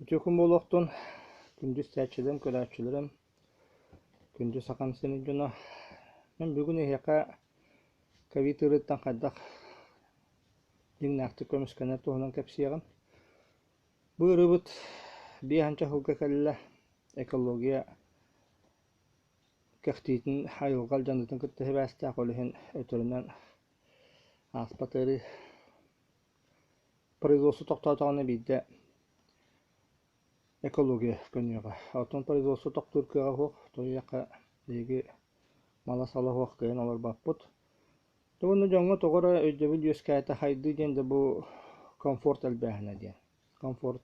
Үтүө күн буолуохтун, күндү истээччилэрим, көрөөччүлэрим, күндү Сахам сирин дьоно. Мин бүгүн эһиэхэ ковид ыарыыттан хайдах дьиҥнээхтик көмүскэнэр туһунан кэпсиэҕим. Бу ыарыыбыт биэһэнчэ сылга кэллэ. Экология кэхтиитин, айылҕа алдьаныытын кытта сибээстээх, ол иһин өтөрүнэн ааспат ыарыы. Производство тохтоотоҕуна биирдэ экология көнүөҕэ. Оттон производство тохтуур кыаҕа суох, тоҕо биһиги мала-сала суох кыайан олорбоппут. Уонна дьоҥҥо тоҕо эрэ өйдөбүл үөскээтэ хайдыы диэн да бу комфорт элбээһинэ диэн. Комфорт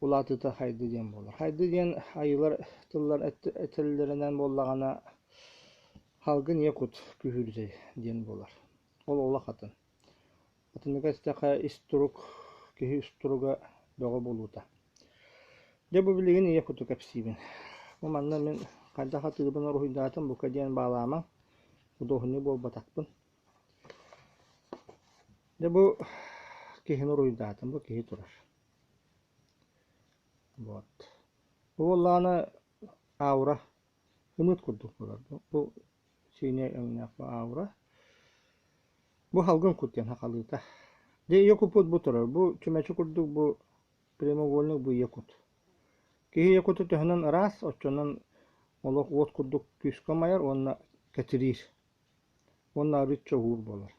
улаатыыта хайдыы диэн буолар. Хайдыы диэн айыылар тыллар этэллэринэн буоллаҕына салгын ийэ кут күүһүрдэ диэн буолар. Ол олох атын. Атыныга эттэххэ ис турук, киһи ис туруга бөҕө буолуута. Дьэ бу билигин ийэ куту кэпсиибин. Бу манна мин хайдах атыыбын уруһуйдаатым бука диэн баалаамаҥ, худуоһунньук буолбатахпын. Дьэ бу киһини уруһуйдаатым, бу киһи турар. Вот. Бу буоллаҕына аура, ымыт курдук буолар. Бу сиинэ өҥнөөх бу аура. Бу салгын кут диэн сахалыыта. Дьэ ийэ куппут бу турар. Бу чүмэчи курдук бу прямоугольник бу ийэ кут. Киһи ийэ кута төһөнөн ыраас, оччонон олох уот курдук күүскэ умайар уонна кэтириир. Уонна арыычча уһуур буолар.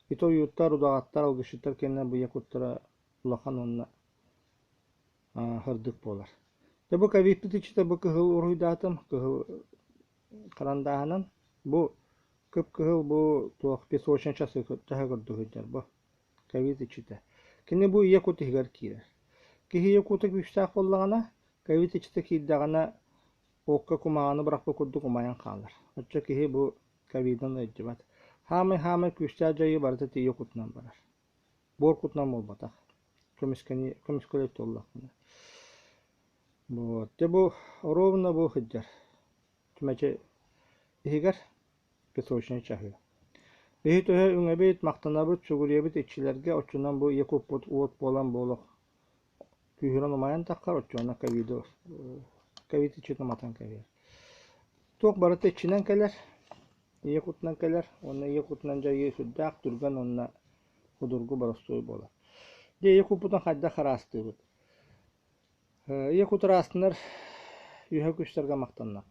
Ити ойууттар, удаҕаттар, алгысчыттар кэннэ бу ийэ куттара улахан уонна сырдык буолар. Дьэ бу ковидпыт иччитэ бу кыһыл уруһуйдаатым, кыһыл харандааһынан. Бу кып-кыһыл бу туох песочный часы чаһы курдук сылдьар бу ковид иччитэ. Кини бу ийэ кут иһигэр киирэр. Киһи ийэ кута күүстээх буоллаҕына, ковид иччитэ киирдэҕинэ уокка кумааҕыны бырахпыт курдук умайан хаалар. Оччо киһи бу ковидынан ыалдьыбат. Хаамай-хаамай күүстээх дьайыы барыта ийэ кутунан барар. Буор кутунан буолбатах. Көмүскэни көмүскэлэй туоллахпына. Вот. Дьэ бу ровно бу сылдьар. Чүмэчи иһигэр песочнай чаһыы. Биһи төһө үҥэбит, махтанабыт, сүгүрүйэбит иччилэргэ, оччонон бу ийэ куппут уот буолан буолуох күүһүрэн умайан таххар, оччоҕуна ковиду ковид иччитин уматан кэбиһэр. Туох барыта иччинэн кэлэр, ийэ кутунан кэлэр уонна ийэ кутунан дьайыы сүрдээх түргэн уонна судургу боростуой буолар. Дьэ ийэ куппутун хайдах хараастыыбыт? Ийэ кут ыраастынар үһэ күстэргэ махтаннахха.